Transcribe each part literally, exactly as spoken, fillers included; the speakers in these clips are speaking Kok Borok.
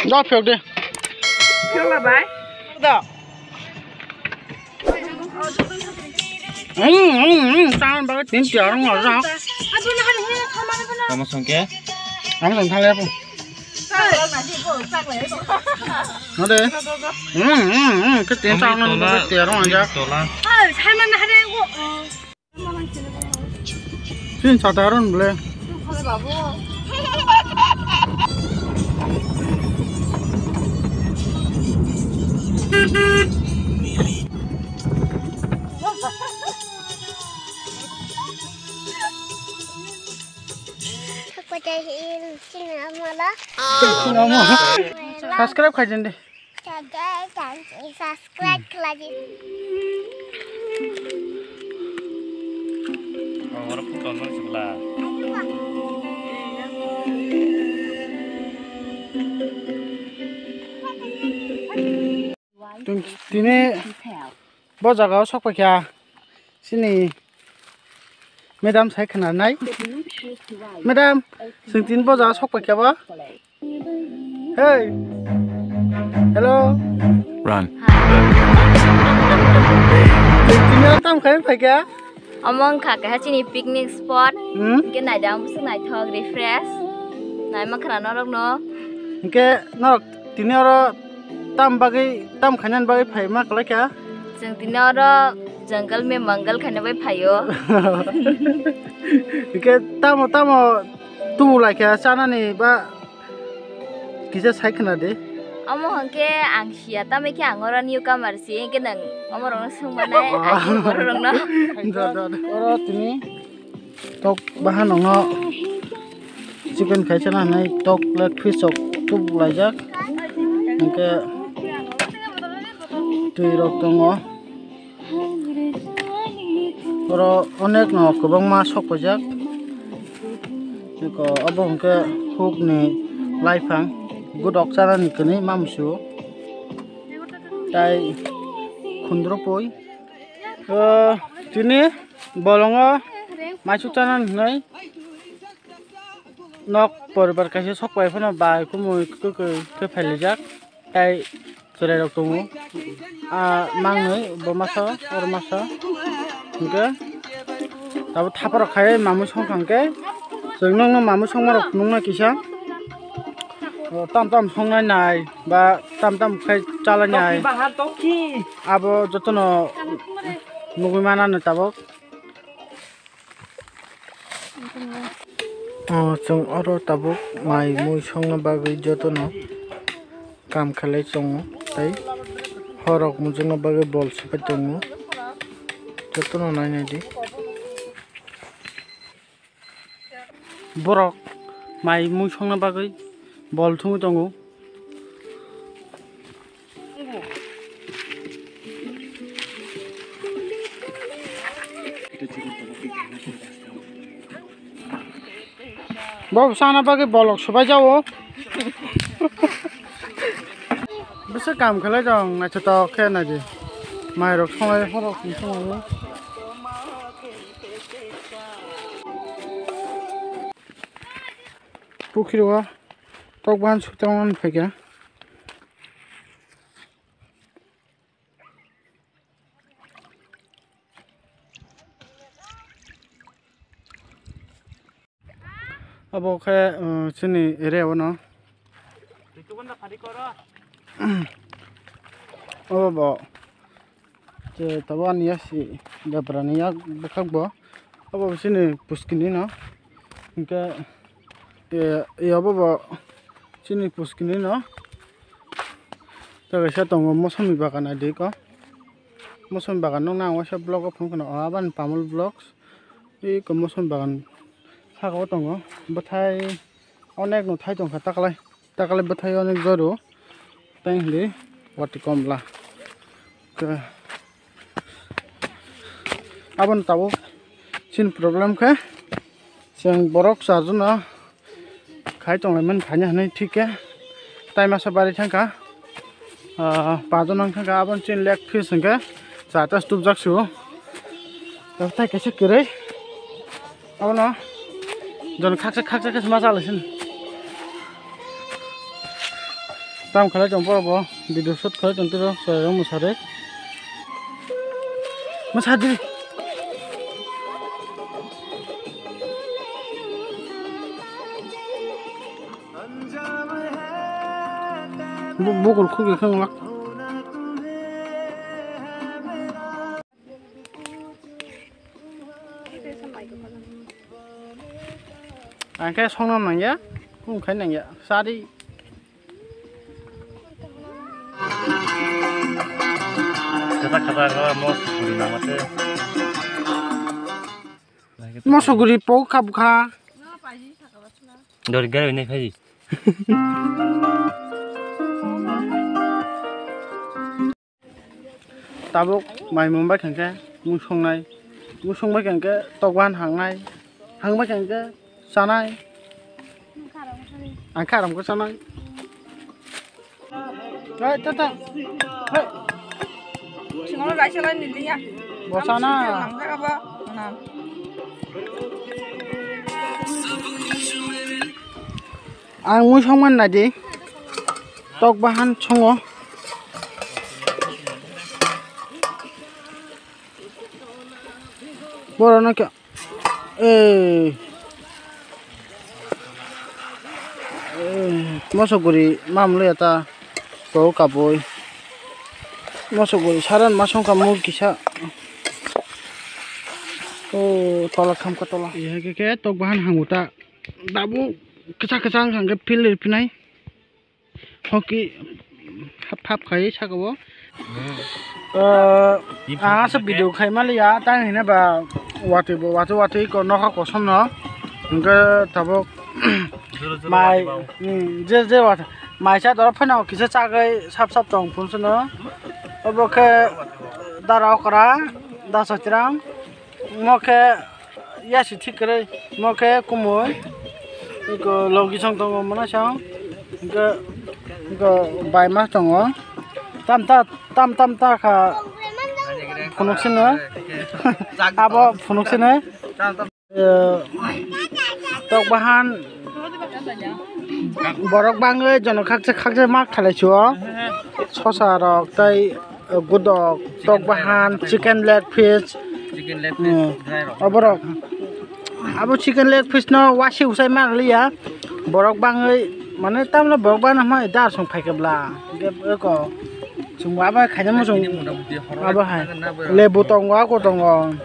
Jao phiyok de. Phiyok la bai. Da. Hmm, hmm, hmm, tangan bagwi tin tiar wng jao. Tamo songke? Ang tong thale po. Ade. Hmm, hmm, hmm, ke tin tangan bagwi tiar wng jao. Tola. Tin sata aron ble. Subscribe khai din de. Subscribe khlai di. Tini bo jaga o sok paikha. Sini madam sai khna nai. Madam, sing tin boja sok paikha ba? Hey. Hello. Run. Sing tin tam khai paikha. Omo wngkha kaha chini picnic spot. Hmm? Hingke naidang bwswk naithok refresh. Naima khna norok no. Hingke norok tini oro tam bagwi, tam khainani bagwi phai ma kwlai kha? Chwng tini oro jungle me mangal khaina bai phaio. Hingke tamo, tamo tubu lai kha chanani ba kisa sai khna di. Omo hwnkhe ang sia, tamo khe ang oro newcomer si, hingke nwng omo rokno swng manai, ang oro rokno. Da, da, da. Oro tini Tok bahan nokno chicken khai chana hinwi tok leg piece rok tubu laijak. Hingke twi rok tongo. Oro onek no kwbangma sok paijak. Eko obo hingke huk ni laiphang godok chanani kwnwi mamsu tai khundro pui. O, tini bolongo maichuk chana hinwi nok poribar kaisa sok pai phano bai kumui kwkwi khe phailijak, tei chwrairok tongo. A mangnwi bo masa, oro masa, hingkhe abo thaparok khai mamwi songkha hingkhe chwng nokno mamwi songmarok nuknai kisa. O, tam tam songnai nai ba tam tam khai chalai nai. Abo jotono nugwi manani tabuk. O, chwng oro tabuk mai mui songna bagwi jotono kam khlai tongo tei horok muchungna bagwi bol swbai tongo. Jotono nainai di. Borok mai mui songna bagwi bol thumwi tongo. Bo sana bagwi bolok swbai jao. Bwswk kam khlai jong naithotok khe naidi. Mairok songlai horok song songlai. Pukhiri o tok bahan sutang man phaikha. Obo khe, uh, chini area o no. Obo bo. Je tabo ani yasi debra ni yak bwkhak bo. Obo bo chini puskini no. Hingke, e, e obo bo chini puskini no. Tei kaisa tongo mosomi bagan naidi ko. Mosomi bagan nokna ang waisa vlog o phunukha no, o abani Pamul Vlogs. Eko mosomi bagan saka o tongo. Bwthai onek no thai tongkha taklai. Taklai bwthai onek joro. Tei hindi wati komla. Ke, aboni tabuk chini problem khe. Chwng borok charjon no khai tonglaimani phaina hinwi thik khe tai masa bari thangkha, ah, pajon wng thangkha aboni chini leg piece hwnkhe charta tubjak sio. Tai kaisa kwrwi abono jon khaksa khaksa khe ma chalaisin. Tam khalai tong borok bo, video shoot khalai tong tiro, chwrairok mwsari. Mwsadi. Bu-, bukur khugwi khwnglak. Ang khe songno nangya, kung khai nangya, sadi. Kata kata kata mosok guri nang mate. Mosok guri pok kap kha. Dori gari ne phaji. Tabuk mai mung bai khe mung songnai, mung song bai khe tok bahan hangnai, hang bai khe chanai. Ang khe aram khe chanai. Hai, tata. Hai. Singolo rai chalai ni liya. Bo chana. Ang jaga bo. Na. Ang mui songman nai di. Tok bahan songo. Borok no khe, eh, eh, mosok guri mam le ta to kabui. Mosok guri saran ma songkha mui kisa. O tola khamkha tola. Iya khe khe tok bahan hangu ta. Dabu kisa kisa wng kha hwnkhe phil rw phinai. Hoki hap hap khai saka o. Hmm. Eh, Asa video khai mali ya, tang hina ba watwi bo, watwi watwi ko nokha kosom no. Hwnkhe tabuk jora jora mai, watwi ba. Hmm, je je wat-, mai cha doro phano kisa chagwi sap sap tong phunsu no. Obo khe dara okra, da sochirang. Mo khe yasi thik kwrwi, mo khe kumui. Iko logi song tongo mona song. Iko, iko bai mas tongo. Tam ta, tam tam ta kha phunuk sino. Abo phunuk sino. Eh, tok bahan borok bangwi jono khakchak khakchak mak khalai sio. Sosa rok tei, eh, gudok, tok bahan, chicken leg piece. Chicken leg piece, hmm, dry rok. Oborok. Abo chicken leg piece no wasi usai mak liya. Borok bangwi mane tamno borok bana mai dar song phai khe bla. Eko. Chwng abo hai khaina muchung. Abo hai. Lebu tongo, ako tongo.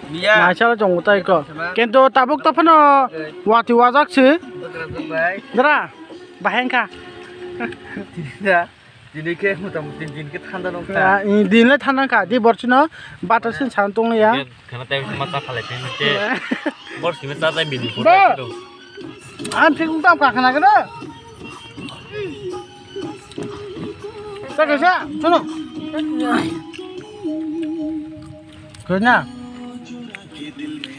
Miya. Naisalo chongo tai ko. Sama. Kintu tabuk to phano wati wajak se. Bai. Dara, bahai wngkha. Ya. Dini khe mota moti din khe thanda nong kha. Ah, i din le thanda kha. Di borchino bata sin san tong ya. Khana tai ma cha phalai pin te. Borchino cha tai bini. Bo. Ang thik tam ka khana kana. Sa kaisa, sono. Kena.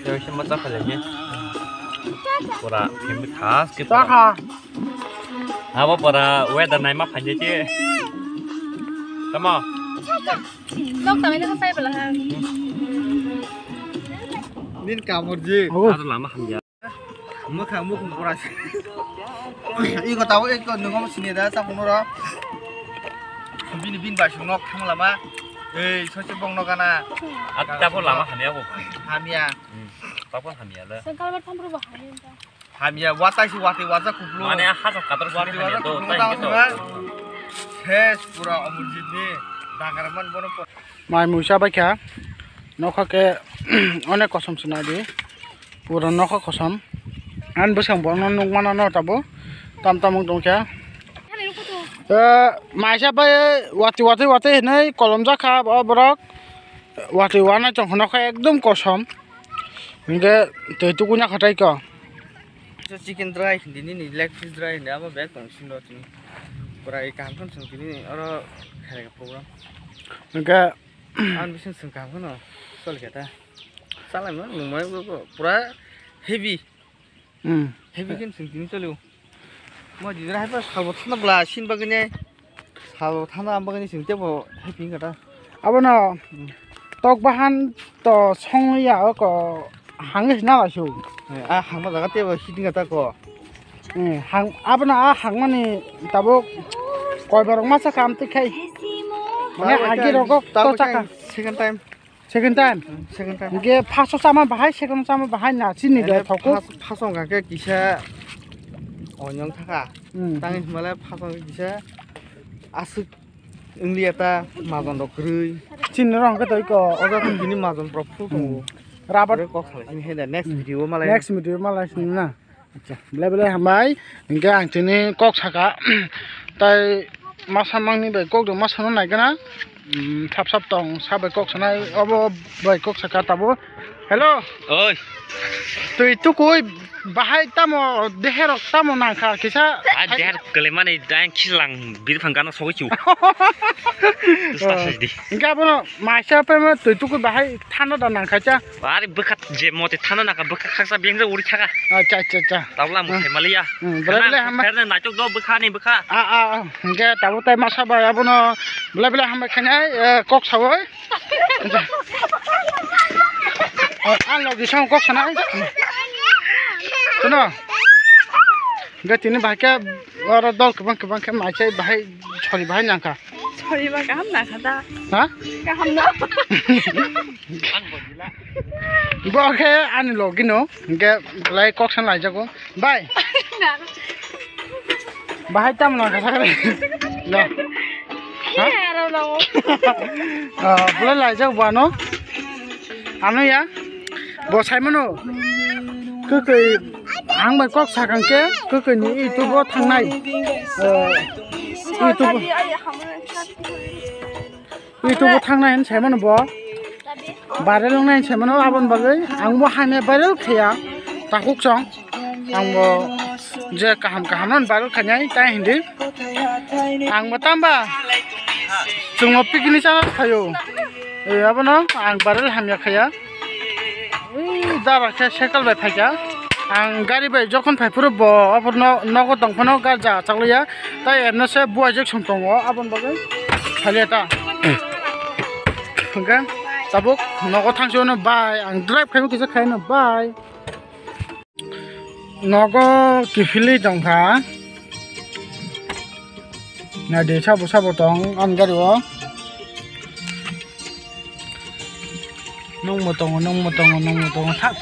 Kaisa ma cha phalai ni. Pura phim khas ke. Cha kha. Abo pura weather nai ma phai je. Tamo. Nok tang ina sai bala ha. Nin kamor ji. Ado lama hamya. Mwkhang mukhung pura se. Iko tabo iko nungo sini da sa kuno ro. Bini bin bai sung nok thang lama. Ei sosi bong no gana. Ata bo lama hamya bo. Hamya. Hmm. Tabo hamya le. Sengkal bar tham ro ba hamya. Hamya watai si wati waja kuplu. Mane ha sok kator wati waja kuplu tang sima. Ses pura omurjit ni. Dangar man bono. Mai muisa bai kha. Nokha khe onek kosom se nai di. Pura nokha kosom. Ani bwskango bo nukmano no tabuk. Tam tam wng tong kha. Eh, maisa bai wati wati wati hinui kolom jak kha o borok. Wati wanai tong kha nokha ekdom kosom. Hinkhe twi tukuna kha tai ko. Chicken dry hindi nini leg piece dry hindi abo bag tong sino tini. Pura i kaham khan song tini oro khairega program. Hinkhe Ang bising sengkang phano sol khe ta. Salai ma nungmai bo pura heavy. Hmm. Heavy khe sing tini choliu. Mo jidra hai pa sabo thana bla sin bagini. Sabo thana am bagini sing tebo heavy kata. Abono, hmm, tok bahan to song ya ko hang na la su. Eh, a hang ma jaga tebo hiding kata ko. Eh, hang, abono a hangmani tabuk Koi borok masa kam twi khai. Mane agi rogo to chaka. Second time. Second time. Hmm, second time. Ge first o chama bahai, second o chama bahai na chini de thoku. First o ke kisa onyong thaka. Hmm. Tang himale first o kisa asuk India ta majon rok kwrwi. Chini rong khe toi ko. Ojo khe bini majon rok phu tongo. Rabar. Kok salai sini he da next video malai. Next video malai sini na. Acha, belai belai hambai. Hingke ang chini kok saka. Tai masa mangni bai kok do masa no nai gana. Sap sap tong sa bai kok sanai obo bai kok saka tabo. Hello. Oi. Twi tukui bahai tamo deherok tamo nangkha kisa. Ah, deher kelemani dang khilang birphang gana sogwi chu. Tustas di. Hingke abono maisa pema twi tukui bahai thanda da nangkha cha. Ari bwkha je mote thanda nangkha bwkha khaksa bengja uri thaka. Acha acha acha. Tabla mo themaliya. Hmm, belai belai hambai. Naitokdo bwkha ni bwkha. Ah ah. Hingke tabo tai masa bai abono belai belai hambai khainai kok sawi. Ang logi song kok sanai. Kuno. Hingke tini bahai khe oro dol kwbang kwbang khe maisai bahai sori bahai nangkha. Sori ba kaham nangkha da. Ha? Kaham na. Bo khe ani logi no hingke belai kok san laijago. Bai. Bahai tamo nangkha sakre. No. Ha? Aro no. Ah, belai laijak bo ano. Ano ya. Bo saimano. Kwkwi ang bai kok sakang khe kwkwi ni YouTube o thangnai. Eh, YouTube o. YouTube o thangnai hin saimano bo. Viral wngnai saimano aboni bagwi ang bo hamya viral khaiya takhuk song. Ang bo je kaham kaham no viral khainai tai hindi. Ang bo tamba chwngno picnic chana phaio. Eh, abono ang viral hamya khaiya. Ui, dara khe cycle bai phaikha. Ang gari bai jokhon phai phuru bo oborno nogo tong phano gari ja chakliya. Tai erno se buai jek song tongo aboni bagwi. Saliya ta. Hwnkhe tabuk nogo thangsi uno bai ang drive khaino kisa khaino bai. Nogo kiphilwi tongkha. Naidi sabo sabo tong ani gari o. Nungbo tongo, nungbo tongo, nungbo tongo thak.